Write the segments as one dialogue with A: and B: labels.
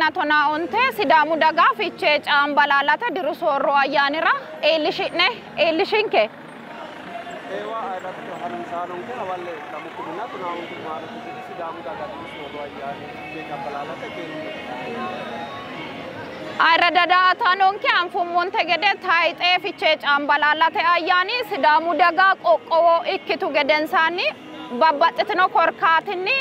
A: 2015 Sidaamu daga Fichee Cambalaallate diru soorro ayyaanira iillishi'ne iillishinke.
B: Eewa ayirrado harunsaanonke hawalle 2015 maarote diri Sidaamu daga diru soorro ayyaani Fichee Cambalaallate keerunni.
A: Ayirrada daa''ataanonke anfummonte gede tayixee Fichee Cambalaallate ayyaani Sidaamu daga qoqqowo ikkitu gedensaanni babbaxxitino korkaatinni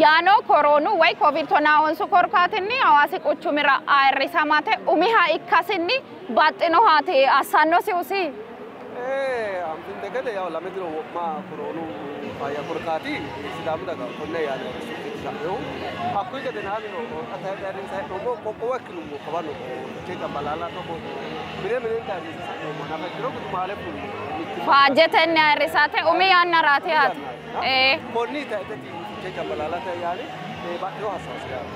A: yaano koroonu woy kovid 19 korkaatinni Hawaasi quchumira ayirrisamate umiha ikkasinni baxxinohaati assannosihusi.
B: Anfinte gede yaw lame diro wo'ma koroonu fayya korkaati Sidaamu daga konne ayyaana ayirrissukki sa'inohu. Hakkuyi gedenaannino xa tayxe ayirrinsanni hee'noommo qoqqowo ikkinummo kawano Fichee Cambalaalla togo mine minenke ayirrinse sa'noommo nafa ikkiro gudumaale fulle mittimma
A: Faajjetenni ayirrisate umi yannaraati yaate.
B: Konni tayxeti Fichee Cambalaallate ayyaani baxxinoha assasi yaate.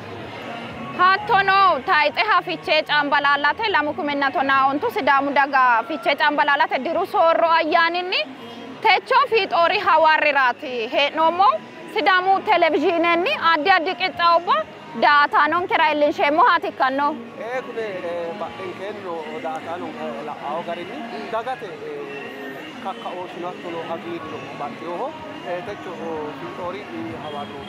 A: Hattono tayxeha Fichee Cambalaallate 2015 Sidaamu daga Fichee Cambalaallate diru soorro ayyaaninni techo fiixoori hawarriraati hee'noommo. Sidaamu televizhiinenni addi addi qixxaawubba daa''ataanonkera iillinsheemmohaati ikkanno.
B: Kune badhenkeenni daa''ataanonke la'awo garinni dagate kakkaooshshino hattono hagiirruno baxxinoho. Techo fiixoori hawarro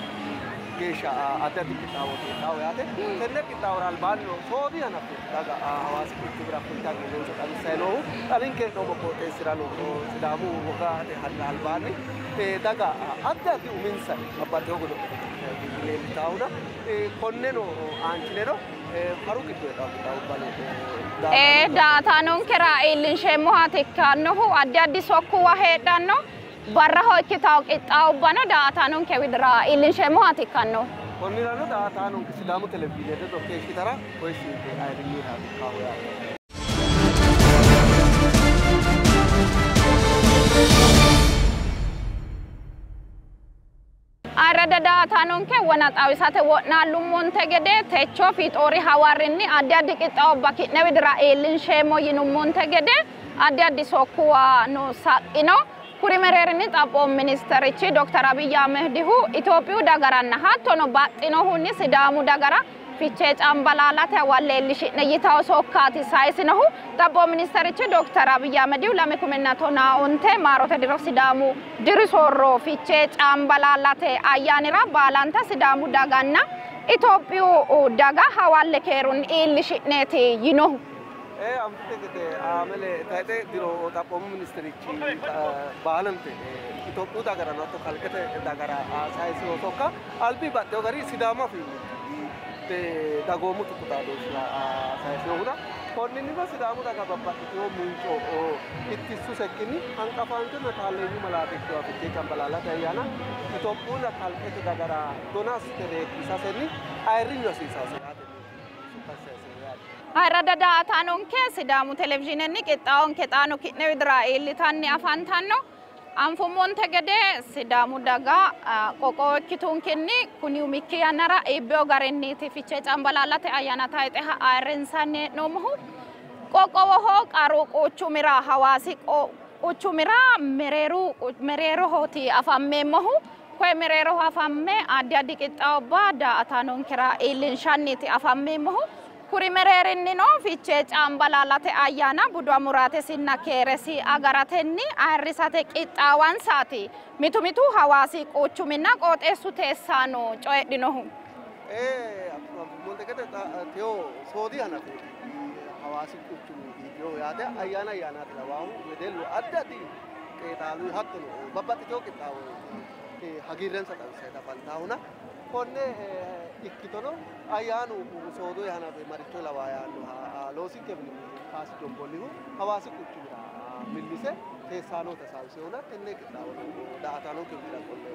B: geeshsha addi addi qixxaawooti heedhawo yaate. Tenne qixxaawora albaannino soodi hanaffe daga Hawaasi quchumira fulte hagiirrensa xawissanni noohu. Xa ninke hee'noommo qooxeessirano Sidaamu wogate harira albaanni daga addi addi uminsa babbaxxino godo'le godo'litanni leeltahuna konneno aanchineno haru giddo heedhawo qixxaawubbano
A: Daa''ataanonkera iillinsheemmohaati ikkannohu addi addi sokkuwa heedhanno. Barraho ikkitawo qixxaawubbano daa''ataanonke widira iillinsheemmohaati ikkanno.
B: Konnirano daa''ataanonke Sidaamu televizhiine ledo keeshshitara koyishshinke ayirrinyihaati ikkaho yaate.
A: Ayirrada daa''ataanonke wona xawisate wo'naallummonte gede techo fiixoori hawarrinni addi addi qixxaawubba ki'ne widira iillinsheemmo yinummonte gede addi addi sokkuwa no sa'ino. Kuri mereerinni xaphoomu ministerichi Dokter Abiy Ahmedihu Itophiyu dagaranna hattono baxxinohunni Sidaamu dagara Fichee Cambalaallate hawalle iillishi'ne yitawo sokkaati sayisinohu. Xaphoomu ministerichi Dokter Abiy Ahmedihu 2015 maarote diro Sidaamu diru soorro Fichee Cambalaallate ayyaanira baalanta Sidaamu daganna Itophiyu daga hawalle keerunni iillishi'neeti yinohu.
B: Anfite gede amele tayxe diro xaphoomu ministerichi baalante Itophiyu dagarano hatto kalqete dagara sayisino sokka albi baxxewo gari Sidaamu afiinni dagoomu tuqu xaadooshshira sayisinohura konninnino Sidaamu daga babbaxxitino munco ittissu sekkinni hanqafaanchonna taalleenyu malaate ikkiwa Fichee Cambalaallate ayyaana Itophiyunna kalqete dagara dona assite reekkisasenni ayirrinyu hasiisase yaatenni sokka sayisino yaate.
A: Ayirrada daa''ataanonke Sidaamu televizhiinenni qixxaawonke xaano ki'ne widira iillitanni afantanno. Anfummonte gede Sidaamu daga qoqqowo ikkitunkinni kuni umikki yannara iibbeyo garinniiti Fichee Cambalaallate ayyaana tayixeha ayirrinsanni hee'noommohu. Qoqqowoho qaru quchumira Hawaasi quchumira mereerohooti afammeemmohu. Koye mereeroho afamme addi addi qixxaawubba daa''ataanonkera iillinshanniiti afammeemmohu. Kuri mereerinnino Fichee Cambalaallate ayyaana budu amuraatesinna keeresi agaratenni ayirrisate qixxaawansaati mitu mitu Hawaasi quchuminna qooxeessu teessaano coyidhinohu.
B: Anfummonte gede teyo soodi hanafeeti Hawaasi quchumi iibbeyo yaate ayyaana ayyaanaati lawaahu wedellu addi addi qeexaalu hattono babbaxxiteyo qixxaawo hagiirrensa xawissanni afantaahuna konne ikkitono ayyaanu soodo hanafe maricho lawaa yaannoha loosinke mini kaasi jombollihu Hawaasi quchumira millise teessaanota hasaawissehuna tenne qixxaawono daa''ataanonke widira qolle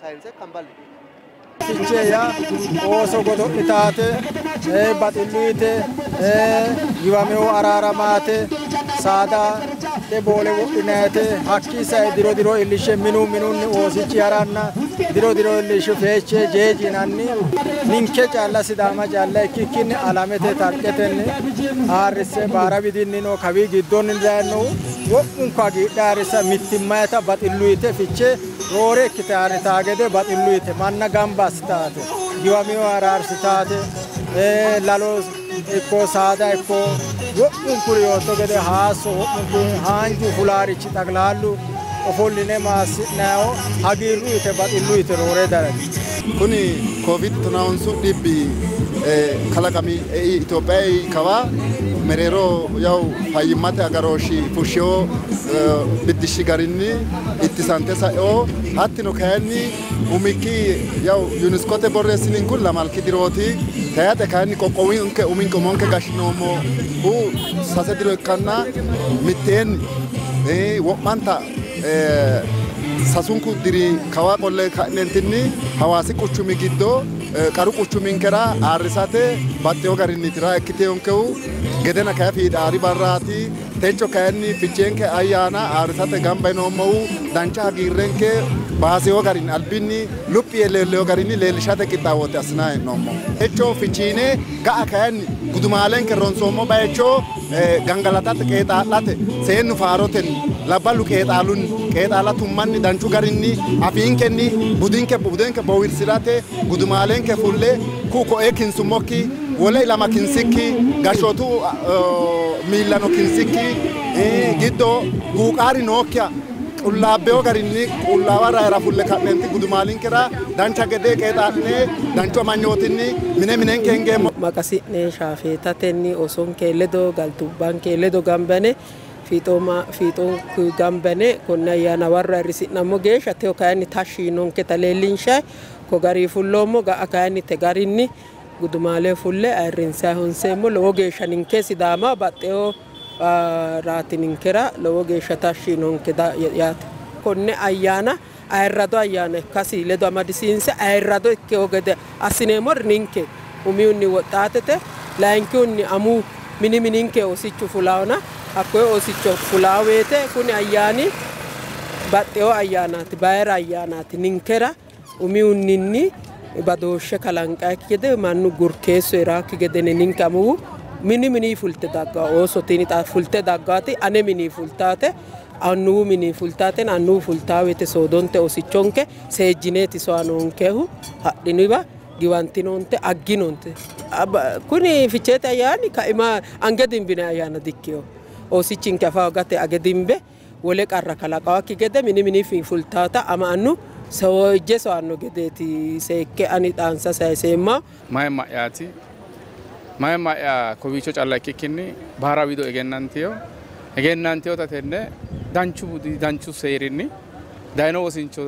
B: sayinse kamballi.
C: Fichee yaa ooso godo'litaate, baxilluyite, giwamewo araaramaate, saadate boole wodhinayite, hakkii sae diro diro iillishe minu minunni oosichi haranna diro diro iillishe feechee jeeji yinanni ninke calla Sidaama calla ikkikkinni alamete kalqetenni ayirrisse baara widinnino kawii giddonni dayinohu wo'munku hagiidhe ayirrissa mittimmayita baxilluyite Fichee roore ikkite ayirritaa gede baxilluyite manna gamba assitaate, giwamewo araarsitaate, Lalo ikko saada ikko wo'munkuri yootto gede haasso wo'munkuri haanju fulaarichi xaqilaallu ofolline maassi'nayiho hagiirru yite baxillu yite roore daragi.
D: Kuni Covid 19 dhibbi kalaqami Itophiya kawa mereero yaw fayyimmate agarooshshi fushshewo biddishshi garinni ittisante sa'eo hattino kayinni umikki yaw UNESCO-te borreessininku lamalki dirooti tayate kayinni qoqqowinke uminke umonke gashshinoommohu sase diro ikkanna mitteenni wo'manta sasunku diri kawa qolle ka'neentinni Hawaasi quchumi giddo qaru quchuminkera ayirrisate baxxewo garinni tira ikkiteyoonkehu gedena kayi fiixaari barraati techo kayinni ficheenke ayyaana ayirrisate gamba yinoommohu dancha hagiirrenke baasewo garinni albinni luphi yee leellewo garinni leellishate qixxaawooti assinanni hee'noommo. Techo fichiine ga'a kayinni gudumaalenke ronsoommo bayicho gangalatate qeexaa'late seennu faarotenni labballu qeexaalunni qeexaala tummanni danchu garinni afiinkenni budinke budenke bowirsirate gudumaalenke fulle ku ko'ee kinsummokki wole ilama kinsikki gashshootu miillano kinsikki giddo guuqaari nookkiha qullaabbewo garinni qullaawa raayira fulle ka'neenti gudumaalinkera dancha gede qeexaa'ne danchu amanyootinni mine minenke hingeemmo.
E: Maqasi'ne shaafeetatenni oosonke ledo galtubbanke ledo gambane fiixoonku gambane konne ayyaana warro ayirrisi'nammo geeshsha teyo kayinni tashshi yiinonketa leellinshayi ko garii fulloommo ga'a kayinni te garinni gudumaale fulle ayirrinsayi honseemmo lowo geeshsha ninke Sidaama baxxewo raati ninkera lowo geeshsha tashshi yiinonke yaate. Konne ayyaana ayirrado ayyaana ikkasi ledo amadisiinse ayirrado ikkewo gede assineemmori ninke umihunni woxxaatete layinkihunni amu mini mininke oosichu fulaawona hakkoye oosicho fulaa woyte kuni ayyaani baxxewo ayyaanaati bayira ayyaanaati ninkera umihunninni badooshshe kalanqayikki gede mannu gurkeessu heeraakki gede ninke amuwu mini mini fulte daggaa ooso tini xa fulte daggaati ane mini fultaate annuwu mini fultaate annuwu fultaa woyte soodonte oosichonke seejjineeti soa noonkehu hadhiniwa giwantinonte agginonte kuni ficheete ayyaani kaima ange dimbine ayyaana dikkeyo oosichinke afa hogate age dimbe wole qarra kalaqawakki gede mini mini fultaata ama annu soojje soanno gedeeti seekke ani xaansa sayiseemma.
F: Mayi ma'yaati ma'ya kowiicho calla ikkikkinni baara wido egennantiyota tenne danchu budi danchu seerinni dayino wosincho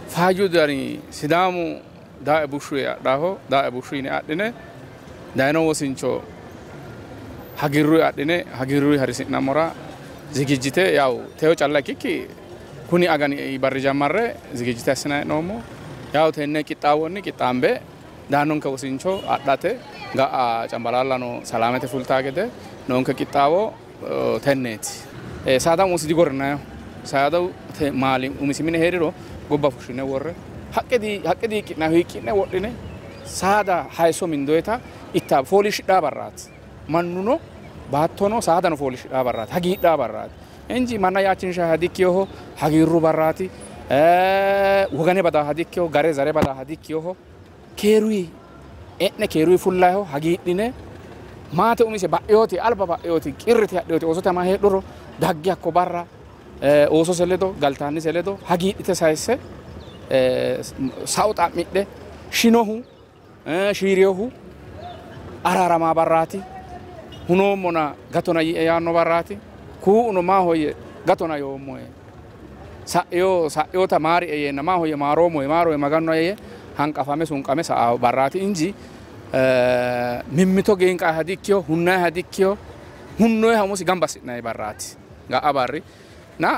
F: faaju dani Sidaamu daae bushshu adhaho daae bushshu yine adhine dayino wosincho hagiirru adhine hagiirru harisi'nammora zigijjite yaw teyo calla ikkikki kuni agani barri jammarre zigijjite assinanni hee'noommo yaw tenne qixxaawonni qixxaambe daanonke wosincho adhate ga'a cambalaallano salamete fultaa gede noonke qixxaawo tenneeti. Saada umosi digorrinayiho saada maali umisi mine heeriro gobba fushshine worre haqqe diiqqi'nayiho hiiqqi'ne wodhine saada hayisso mindoyita itta fooliishshidhaa barraati mannuno baattono saadano fooliishshidhaa barraati hagiidhaa barraati inji manna yaachinshayiha dikkiyoho hagiirru barraati wogane badaaha dikkiyoho gare zare badaaha dikkiyoho keeruyi e'ne keeruyi fullayiho hagiidhine maate umise ba'eyooti alba ba'eyooti qirrite hadheyooti oosote ama heedhuro dagge hakko barra oosose ledo galtaannise ledo hagiidhite sayisse sa'u xa'midhe shinohu shiiriyohu araaramaa barraati hunoommona gatona yi'e yaanno barraati kuu'uno maahoyye gatona yoommoye sa'yoota maari'e yeenna maahoyye maaroommoye maaroye maganno yee hanqafame sunqame sa'a barraati inji mimmito geenqaayiha dikkiyo hunnayiha dikkiyo hunnoyiha umosi gamba assi'nayi barraati ga'a barri na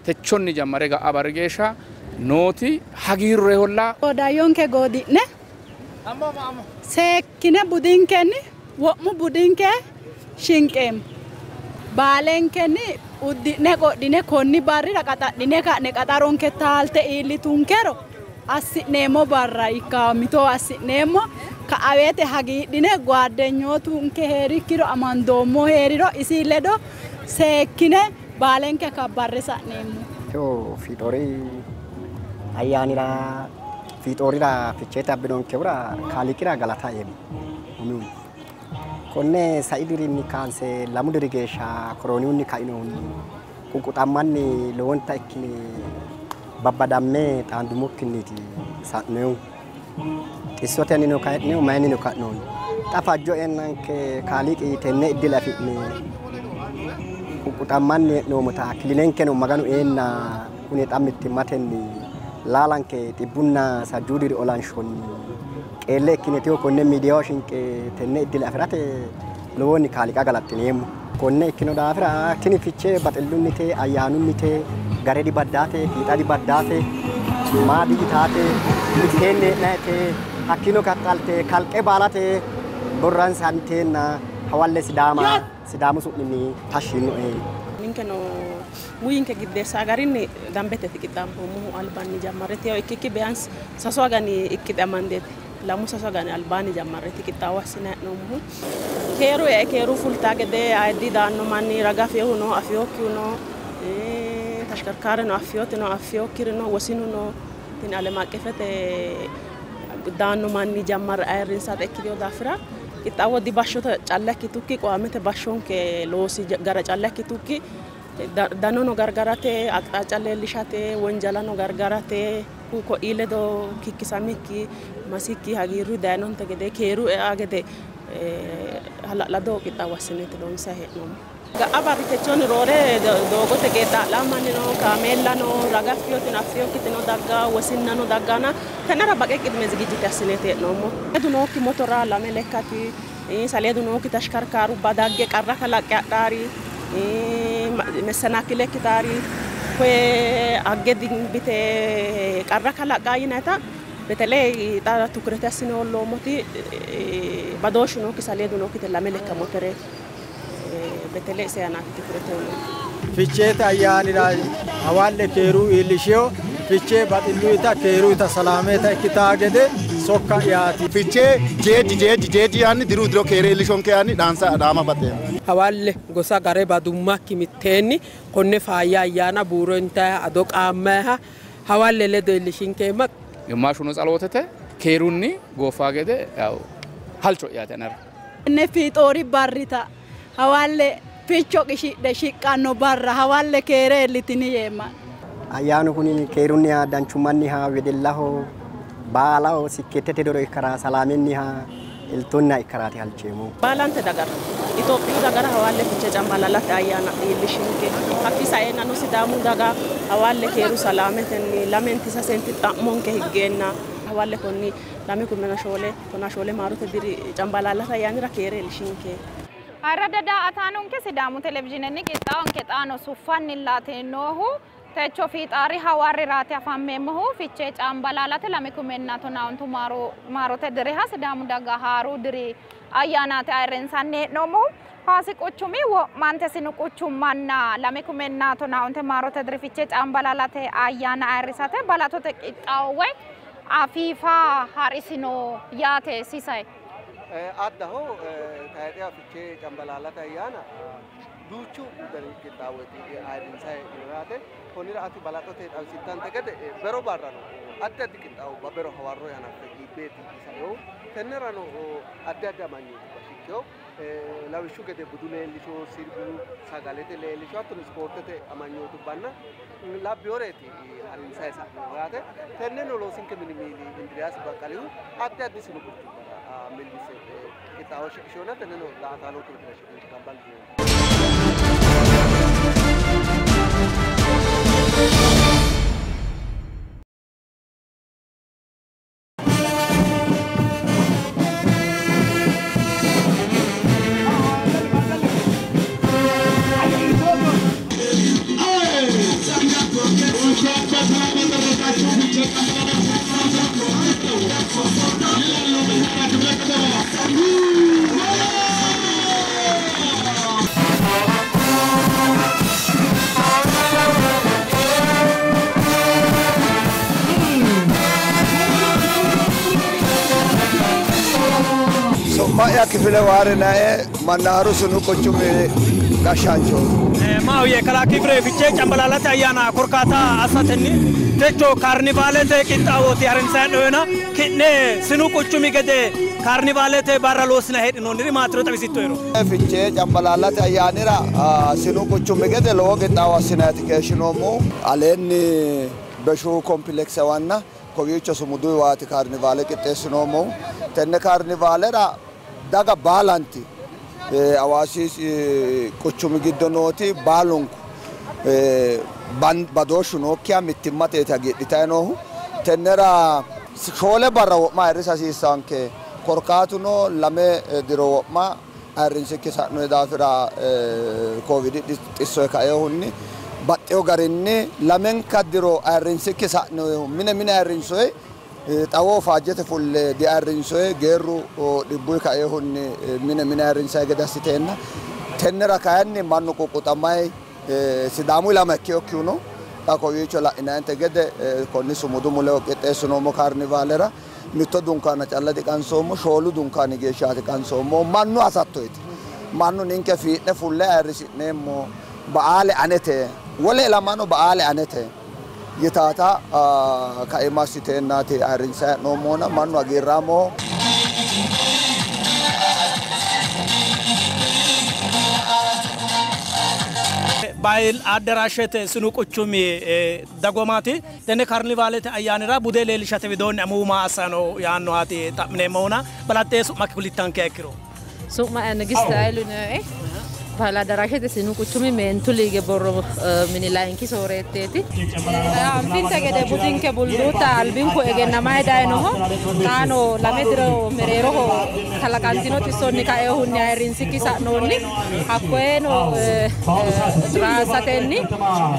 F: techonni jammare ga'a barri geeshsha nooti hagiirreholla.
G: Goodayonke goodi'ne seekkine budinkenni wo'mu budinke shinqeemmo baalenkenni uddi'ne qodhine konni barrira qaxadhine ka'ne qaxaronke taalte iillitunkero assi'neemmo barra ikka mito assi'neemmo ka'aweete hagiidhine gwaaddenyootunke heerikkiro amandoommo heeriro isi ledo seekkine baalenke kabbarre sa'neemmo.
H: Fiixoori ayyaanira Fiixoorira Ficheete abbinonkehura Kaaliiqira galata eemmo. Umihunni konne sai dirinni kaanse 2 diri geeshsha korooniyunni kainohunni quqquxammanni lowonta ikkine babbadamme xaandummokkinniiti sa'nehu. Xissotennino ka'nehu mayinnino ka'noonni. Xa fajjo eennanke Kaaliiqi tenne iddile afi'ne quqquxammanni hee'noommota kilinenkeno Maganu eenna kuni xa mittimmatenni laalanke 170 diri olanshonni qeelle ikkineteho konne miidiyaho shinqe tenne iddile afirate lowoonni Kaaliiqa galaxxineemmo. Konne ikkino daafira tini Fichee baxillunnite, ayyaanunnite, gare dibaddaate, fiixa dibaddaate, maa digitaate, mitteenni hee'nayite, hakkiino kaxxalte kalqe baalate borransanteenna hawalle Sidaama Sidaamu su'minni tashshi yiinoe.
I: Ninkeno muyinke giddeessa garinni dambete qixxaamboommohu albaanni jammarrete yaw ikkikki ቢያንስ 3 agani iqqide amandeeti 2 3 agani albaanni jammarrete qixxaawo assinanni hee'noommohu. Keeru e'e keeru fultaa gede ayiddi daanno manni raga afeehu no, afeokkihu no, tashkarkaare no, afeoti no, afeokkiri no, wosinu no. Tini ዓለም አቀፍete daanno manni jammarre ayirrinsata ikkiteyo daafira qixxaawo dibashshote calla ikkitukki qoamete bashshonke loosi gara calla ikkitukki danono gargarate, aqxaaca leellishate, wonjalano gargarate, ko'i ledo kikkisamikki masikki hagiirru dayinonte gede keeru ea gede hala'lado qixxaawo assineeti loonsayi hee'noommo. Ga'a barri techoonni roore doogote qeexaa'laa manni no, kaameella no, raga affiyootino affiyookkitino dagga, wosinnano daggana tennera baqe qidme zigijjite assineeti hee'noommo. Saleedu nookki motora 2 lekkati, saleedu nookki tashkarkaarubba dagge qarra kalaqqe hadhaari, messenaakile ikkitaari, koye agge dimbite qarra kalaqqaa yinayita በተለይ xa ትኩረት assine olloommoti badooshshu nookki saleedu nookkite 2 lekka motore በተለይ seanaati ትኩረት ሆኖ
C: Ficheete ayyaanira hawalle keeru iillishiyo Fichee baxilluyita keeruyita salaameta ikkitaa gede sokka'yaati.
D: Fichee jeeji jeeji jeeji yaanni diru diro keere iillishonke yaanni dhaansa dhaama baxeemmo.
E: Hawalle gosa gare badummakki mitteenni konne faayya ayyaana buuro intayiha ado qaammayiha hawalle ledo iillishinkeemma.
F: ግማሹን ጸሎተተ keerunni goofa gede yaw halcho'yaati anera.
G: Tenne Fiixoori barrita hawalle ficho qishidhe shiqqanno barra hawalle keere iillitini yeemma.
H: Ayyaanu kuni keerunniha danchummanniha wedellaho baalaho sikkeettete doro ikkara salaamenniha eltonniha ikkaraati halcheemmo.
I: Baalante dagara Itophiyu dagara hawalle Fichee Cambalaallate ayyaana iillishinke. Hakki saeennano Sidaamu daga hawalle keeru salaametenni 2 3 xa'monke higgeenna hawalle konni 2014 14 maarote diri Cambalaallate ayyaanira keere iillishinke.
A: Ayirradda daa''ataanonke Sidaamu televizhiinenni qixxaawonke xaano suffanni laate noohu techo Fiixaari hawarriraati afammeemmohu Fichee Cambalaallate 2015 maarote diriha Sidaamu daga haaru diri ayyaanaati ayirrinsanni hee'noommohu. Hawaasi quchumi wo'mante sinu quchummanna 2015 maarote diri Fichee Cambalaallate ayyaana ayirrisate balaxote qixxaawo woy afiifa harisino yaate Sisay.
B: Addaho tayixiya Fichee Cambalaallate ayyaana duuchu dani qixxaawooti ayirrinsayi hee'noonni yaate. Konnira ati balaxote xawisittante gede bero barrano addi addi qixxaawubba bero hawarro hanaffe iibbeeti saehu tennerano addi addi amanyootubba shiqqeyo lawishshu gede budu leellisho, sirbu, sagalete leellisho hattono ispoortete amanyootubbanna labbiyoreeti harinsayi sa'nohu yaate. Tenneno loosinke mini miili Indiriyaasi Baqqalihu addi addi sinu quchummara millise qixxaawo shiqishona tenneno daa''ataanonke widira shiqinshe gamba.
J: Su'ma'ya kifile waarinae Mannaaru sinu quchumi gashshaanchooti.
K: Maahoyye kalaa Kibire Fichee Cambalaallate ayyaana korkaata assatenni techo kaarnivaalete qixxaawooti harinsanni hee'noonnina ki'ne sinu quchumi gede kaarnivaalete barra loossina heedhinoonniri maatiro xawisittoero.
J: Fichee Cambalaallate ayyaanira sinu quchumi gede lowo qixxaawo assinayti keeshshinoommohu aleenni Beshu kompileeksewanna kowiicho sumuduyiwaati kaarnivaale qixxeessinoommohu. Tenne kaarnivaalera daga baalanti Hawaasi quchumi giddo nooti baalunku badooshshu nookkiha mittimmateeti hagiidhitayi noohu. Tennera 4 barra wo'ma ayirrisa hasiissanke, korkaatuno 2 diro wo'ma ayirrinsikki sa'noyi daafira Covid xissoyi kaeehunni baxxeyo garinni 2 diro ayirrinsikki sa'noyihu mine mine ayirrinsoyi xawo faajjete fulle diayirrinsoyi geerru dhibbuyi kaeehunni mine mine ayirrinsayi gede assiteenna tennera kayinni mannu quqquxamayi Sidaamu ilama ikkeyokkihuno xa kowiicho la'inayinte gede konni sumudu mule qixxeessinoommo kaarnivaalera mitto dunkaana calla diqansoommo, 4 dunkaani geeshshaati qansoommo. Mannu hasattoyeti mannu ninke fii'ne fulle ayirrisi'neemmo ba'aale anete wole ilamano ba'aale anete yitaata kaima assiteennaati ayirrinsayi hee'noommohuna mannu hagiirraamoho.
K: ባህል አደራሸት ስኑ ቁቹሚ dagomaati tenne kaarnivaalete ayyaanira bude leellishate widoonni amuwu maa assano yaannohaati xa'mineemmohuna balaxxe su'makki kulittankeha ikkiro.
L: Su'ma'ya Nigist Hayilu nooe ባህል አዳራሸት sinu quchumi meentu liige borro mini layinki sooreetteeti. Anfinte gede budinke bulduuta albinku egennamayi dayinoho xaano 2 diro mereeroho kalaqantino xissonni kaeehunni ayirrinsikki sa'noonni hakkoyeno raasatenni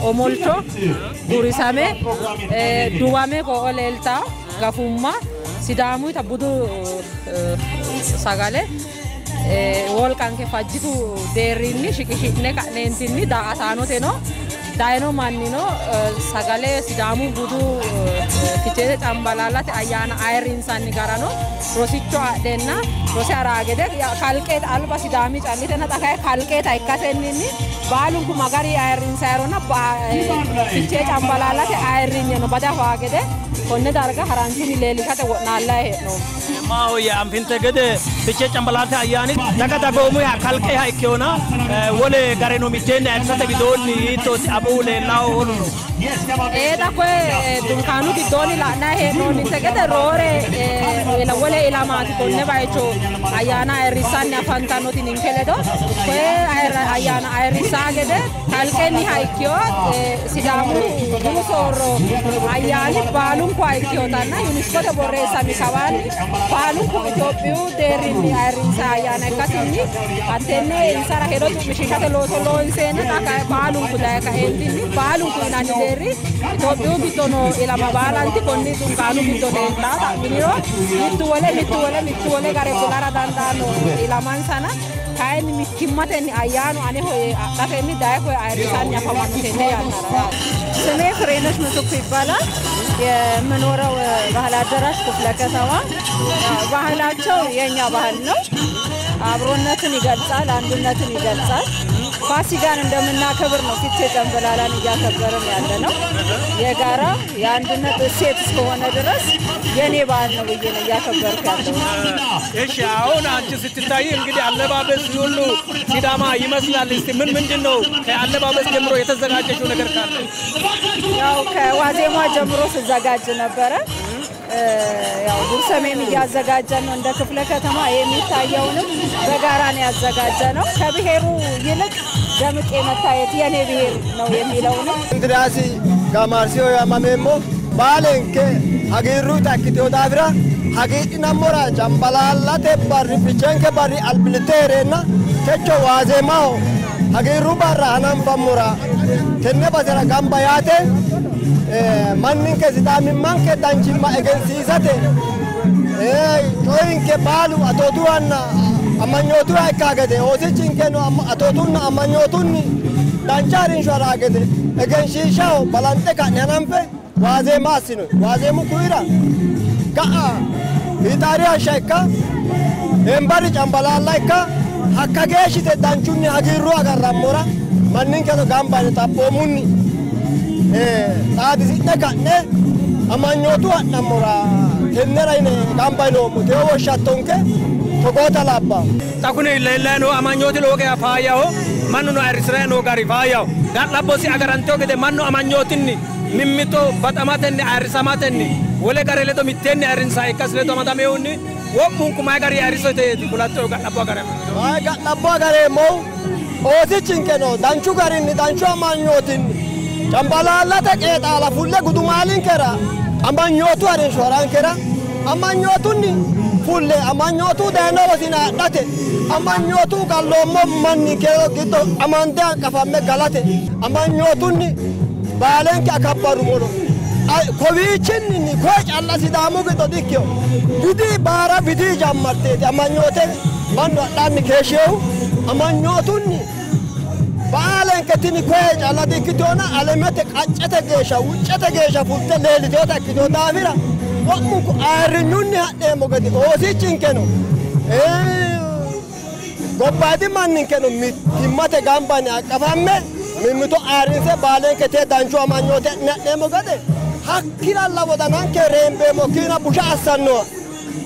L: omolcho gurisame duwame ko'o leeltawo gafumma Sidaamuyita budu sagale wolqanke fajjitu deerrinni shiqishi'ne ka'neentinni daa''ataanoteno dayino mannino sagale Sidaamu budu Ficheete Cambalaallate ayyaana ayirrinsanni garano rosicho adhenna rose haraa gede kalqeeta alba Sidaami callitenna xa kayi kalqeeta ikkasenninni baalunku magari ayirrinsayironna Fichee Cambalaallate ayirrinyeno bade afaa gede konne darga haranchunni leellishate wo'naallayi hee'noommo.
K: Maahoyye anfinte gede Fichee Cambalaallate ayyaani daga dagoomuyiha kalqeha ikkeyona wole gareno mitteenni ayirrisate widoonni hiittooti amuwu leellawo woluno.
L: Xa koye dunkaanu giddoonni la'nayi hee'noonninte gede roore wole ilamaati konne bayicho ayyaana ayirrissanni afantannoti ninke ledo koye ayyaana ayirrissaa gede kalqenniha ikkeyo Sidaamu budu soorro ayyaani baalunkuha ikkeyotanna UNESCOte borreessami kawaanni baalunku Itophiyu deerrinni ayirrinsayi ayyaana ikkasinni hattenne insara hedo cu'mishiishate looso loonseenna xa kayi baalunku daye kaeentinni baalunku yinanni deerri Itophiyu giddo noo ilama baalanti konni dunkaanu giddo leeltaa xa'miniro mittu wole mittu wole mittu wole gare fulara dandaanno ilamansana kayinni mittimmatenni ayyaanu aneho yee adhatenni daye koye ayirrisanni afamanno tenne yannara.
M: ስሜ ፍሬነሽ ምትኩ ይባላል። የምኖረው ባህል አዳራሽ ክፍለ ከተማ። ባህላቸው የኛ ባህል ነው። አብሮነትን ይገልጻል፣ አንድነትን ይገልጻል። ፋሲካን እንደምናከብር ነው ፊቼ ጨምበላላን እያከበርን ያለ ነው። የጋራ የአንድነት እሴት እስከሆነ ድረስ የኔ ባህል ነው ብዬ ነው እያከበርኩ ያለሁት።
K: እሺ አሁን አንቺ ስትታይ እንግዲህ አለባበስ ሁሉ ሲዳማ ይመስላል። እስቲ ምን ምንድን ነው ከአለባበስ ጀምሮ የተዘጋጀሽው ነገር ካለ?
M: ያው ከዋዜማ ጀምሮ ስዘጋጅ ነበረ። ያው ጉርሰሜም እያዘጋጀን ነው እንደ ክፍለ ከተማ የሚታየውንም በጋራ ነው ያዘጋጀነው። ከብሔሩ ይልቅ ደምቄ መታየት የኔ ብሔር ነው የሚለውንም
N: እንድሪያስ ጋማርሲዮ ያማሜሞ baalenke hagiirruuta ikkiteyo daafira hagiidhinammora Cambalaallate barri Fichenke barri albillitte heereenna techo waazeemaho hagiirru barra hananfammora tenne basera gamba yaate manninke Sidaamimmanke danchimma egensiisate coyinke baalu atootuwanna amanyootuwa ikkaa gede oosichinkeno atootunna amanyootunni dancha harinsho haraa gede egenshiishshaho balanxe ka'ne hananfe waazeema assinoyi. Waazeemu kuyira ga'a fiixaari hashsha ikka hembarri Cambalaalla ikka Hakka geeshshite danchunni hagiirru agarrammora manninkeno gamba yine xaphoomunni xaadisi'ne ka'ne amanyootu ha'nammora tennera yine gamba yinoommo teo woshshattonke togoota labbawo.
K: Xa kuni leellayi noo amanyooti lowo geeshsha faayyaho mannuno ayirrisiranni noo gari faayyaho ga'labbosi agaranteyo gede mannu amanyootinni mimmito baxamatenni ayirrisamatenni wole gare ledo mitteenni ayirrinsaha ikkasi ledo amadamehunni wo'munku mayi gari ayirrisoteeti kulattoehu ga'labbo agareemmo.
N: Mayi ga'labbo agareemmohu oosichinkeno danchu garinni danchu amanyootinni cambalaallate qeexaala fulle gudumaalinkera amanyootu harinsho harankera amanyootunni fulle amanyootu dayino wosina adhate amanyootu galloommo manninke giddo amande hanqafamme galate amanyootunni baalenke akabbarummoro kowiichinni koye calla Sidaamu giddo dikkino bidii baara bidii jammarteeti amanyoote mannu adhanni keeshsheehu amanyootunni baalenke tini koye calla dikkitinoona alamete qaccete geeshsha wuccete geeshsha fulte leelliteota ikkitino daafira wo'munku ayirrinyunni ha'neemmo gede oosichinkeno gobbayidi manninkeno mittimmate gamba yine hanqafamme mimmito ayirrinse baalenke tee danchu amanyoote ha'neemmo gede hakkiralla wodananke reembeemmo kiina busha assannoha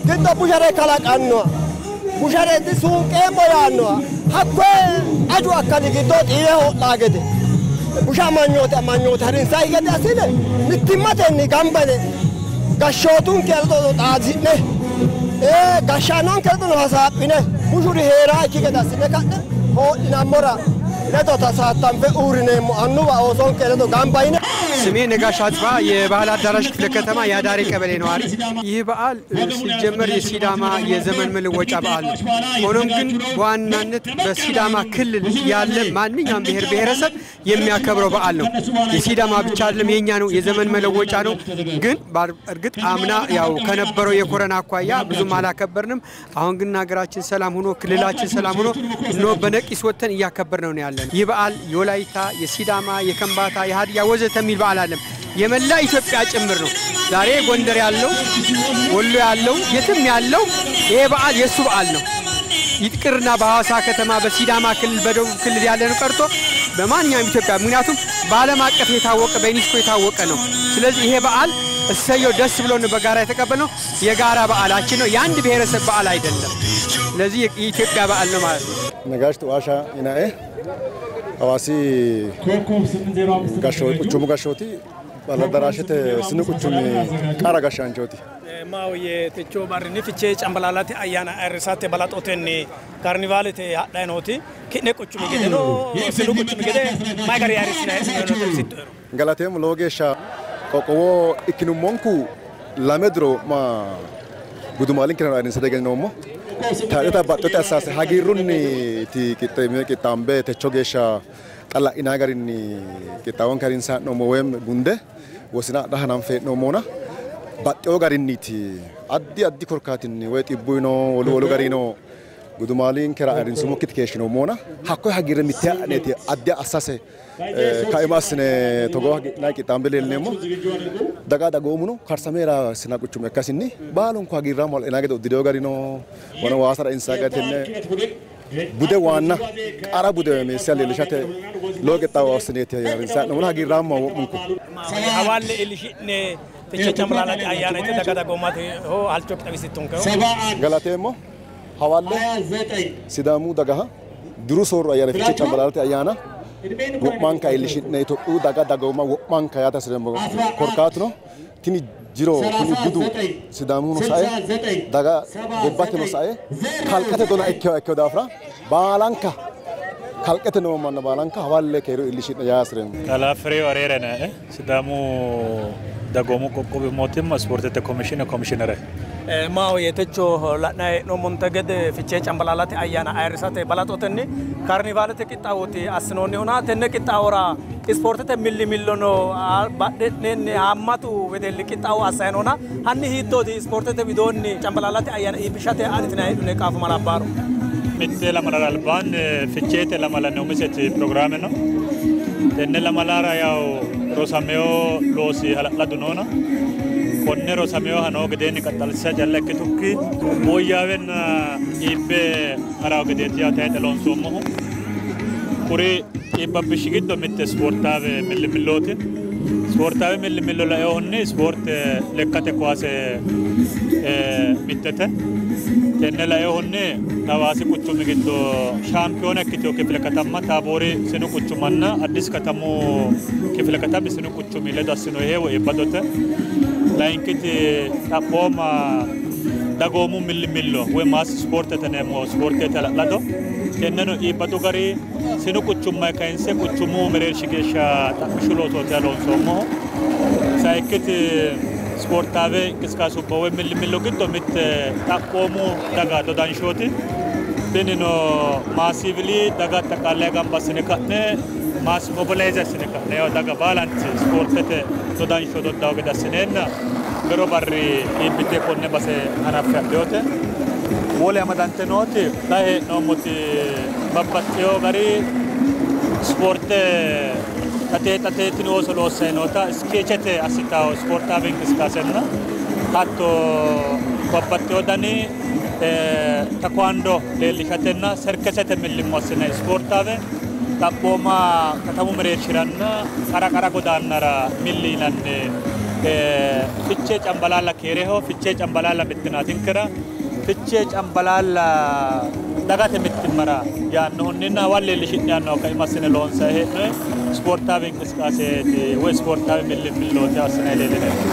N: giddo bushare kalaqannoha bushare disuunqeemmo yaannoha hakkoye aju akkali giddo xiiwe ho'laa gede busha amanyoote amanyoote harinsayi gede assine mittimmatenni gamba yine gashshootunke ledo xaadisi'ne gashshaanonke ledono hasaaphine bushuri heeraakki gede assine ka'ne hoodhinammora ledo tasaatanfe uurrineemmo annuwa oosonke ledo gamba yine
O: ስሜ ነጋሽ አጽባ የባህል አዳራሽ ክፍለ ከተማ የአዳሬ ቀበሌ ነዋሪ። ይህ በዓል ሲጀመር የሲዳማ የዘመን መለወጫ በዓል ነው። ሆኖም ግን በዋናነት በሲዳማ ክልል ያለ ማንኛውም ብሔር ብሔረሰብ የሚያከብረው በዓል ነው። የሲዳማ ብቻ አይደለም፣ የኛ ነው፣ የዘመን መለወጫ ነው። ግን እርግጥ አምና ያው ከነበረው የኮረና አኳያ ብዙም አላከበርንም። አሁን ግን ሀገራችን ሰላም ሆኖ ክልላችን ሰላም ሆኖ ኖ በነቂስ ወጥተን እያከበር ነው ያለን። ይህ በዓል የወላይታ፣ የሲዳማ፣ የከምባታ፣ የሀዲያ ወዘተ የሚል በዓል አለም የመላ ኢትዮጵያ ጭምር ነው። ዛሬ ጎንደር ያለው ወሎ ያለው የትም ያለው ይሄ በዓል የእሱ በዓል ነው። ይቅርና በሐዋሳ ከተማ በሲዳማ ክልል በደቡብ ክልል ያለነው ቀርቶ በማንኛውም ኢትዮጵያ ምክንያቱም በዓለም አቀፍ የታወቀ በዩኔስኮ የታወቀ ነው። ስለዚህ ይሄ በዓል እሰየው ደስ ብሎን በጋራ የተቀበልነው የጋራ በዓላችን ነው። የአንድ ብሔረሰብ በዓል አይደለም። ስለዚህ የኢትዮጵያ በዓል ነው ማለት ነው።
D: ነጋሽ ጥዋሻ ኢናኤ ሐዋሲ gashshooti quchumu gashshooti baladaraashete sinu quchumi qara gashshaanchooti.
K: Maahoyye techo barrinni Fichee Cambalaallate ayyaana ayirrisate balaxotenni kaarnivaalete hadhayi nooti ki'ne quchumi gedeno sinu quchumi gede mayi gari ayirrisinayi hee'noonniro xawisittoero.
D: Galateemmo lowo geeshsha qoqqowo ikkinummonku lame diro ma gudumaalinkera ayirrinsate egenninoommo. Taadheta baxxote assaase hagiirrunniiti qixxaambe techo geeshsha xa la'inanni garinni qixxaawonke harinsanni hee'noommo woyim gunde wosina adha hananfe hee'noommona baxxewo garinniiti addi addi korkaatinni woy xibbuyino wolu wolu garino gudumaalinkera ayirrinsummokkiti keeshshinoommona hakkoye hagiirre mitte adhineeti addi assase kaima assine togoo hagiidhinanni qixxaambe leellineemmo. Daga dagoomuno karsameera sina quchuma ikkasinni baalunku hagiirraamo la'inanni gede uddirewo garino wona waasa rainsanni gari tenne bude waanna qara bude meessiha leellishate lowo qixxaawo assineeti harinsanni hee'noommohuna hagiirraammaho wo'munku.
K: Hawalle iillishi'ne Fichee Cambalaallate ayyaana yite daga dagoomate halchokki xawisittonkeho.
D: Galateemmo hawalle Sidaamu dagaha diru soorro ayyaana Fichee Cambalaallate ayyaana wo'manka iillishi'ne Itophiyu daga dagooma wo'manka yaate hasireemmo. Korkaatuno tini jiro kuni budu Sidaamuno sae daga gobbateno sae kalqete dona ikkewo ikkewo daafira baalanka kalqete noo manna baalanka hawalle keeru iillishi'ne yaa hasireemmo.
P: Kalaa Firew Areere nae Sidaamu dagoomu qoqqowi mootimma ispoortete komishiine komishinere.
K: Maahoyye techo la'nayi hee'noommonte gede Fichee Cambalaallate ayyaana ayirrisate balaxotenni kaarnivaalete qixxaawooti assinoonnihuna tenne qixxaawora ispoortete millimillono badhe'neenni haammatu wedelli qixxaawo assayi noona hanni hiittooti ispoortete widoonni Cambalaallate ayyaana iibbishate adhitinayi heedhine qaafo malabbaaro?
P: Mitte lamalara albaanni Ficheete lamalanni umiseti pirogiraame no. Tenne lamalara yaw rosameyo loosi hala'ladu noona. Konne rosameyoha noo gedeenni qaxxalsisa calla ikkitukki woyyaawenna iibbe harawo gedeeti yaate tayixe loonsoommohu. Kuri iibbabbishshi giddo mitte ispoortaawe millimillooti. Ispoortaawe millimillo laeehunni ispoorte lekkate kowaase mittete. Tenne laeehunni Hawaasi quchumi giddo shaampiyoona ikkiteyo kifile katamma Taaboori sinu quchumanna Addis katamu kifile katami sinu quchumi ledo assinoyi heewo iibbadote. Layinkiti xaphooma dagoomu millimillo woy maas ispoortete yineemmo ispoortete hala'lado. Tenneno iibbadu gari sinu quchummayi kayinse quchumu mereershi geeshsha xaphishshu loosooti loonsoommohu. Sayikkiti ispoortaawe inqisqaasubba woy millimillo giddo mitte xaphoomu daga dodanshooti. Tinino maasiivili daga axxaqaalayi gamba assine ka'ne maas mobilayizi assine ka'ne daga baalanti ispoortete dodansho doddawo gede assineenna bero barri iibbite konne base hanaffe hadheyote. Wole amadante nooti xa hee'noommoti babbaxxeyo gari ispoorte xatee xatee tini ooso loossayi noota iskeechete assitawo ispoortaawe inqisqaasenna hatto babbaxxeyo dani taekwondo leellishatenna serkesete millimmo assinayi ispoortaawe xaphooma katamu mereershiranna qara qara godaannara milli yinanni Fichee Cambalaalla keereho, Fichee Cambalaalla mittinatinkera, Fichee Cambalaalla dagate mittimmara yaannohunninna hawalle leellishi'ne yaannoha kaima assine loonsayi hee'noyi ispoortaawe inqisqaaseeti woy ispoortaawe millimillooti assinayi leellineemmo.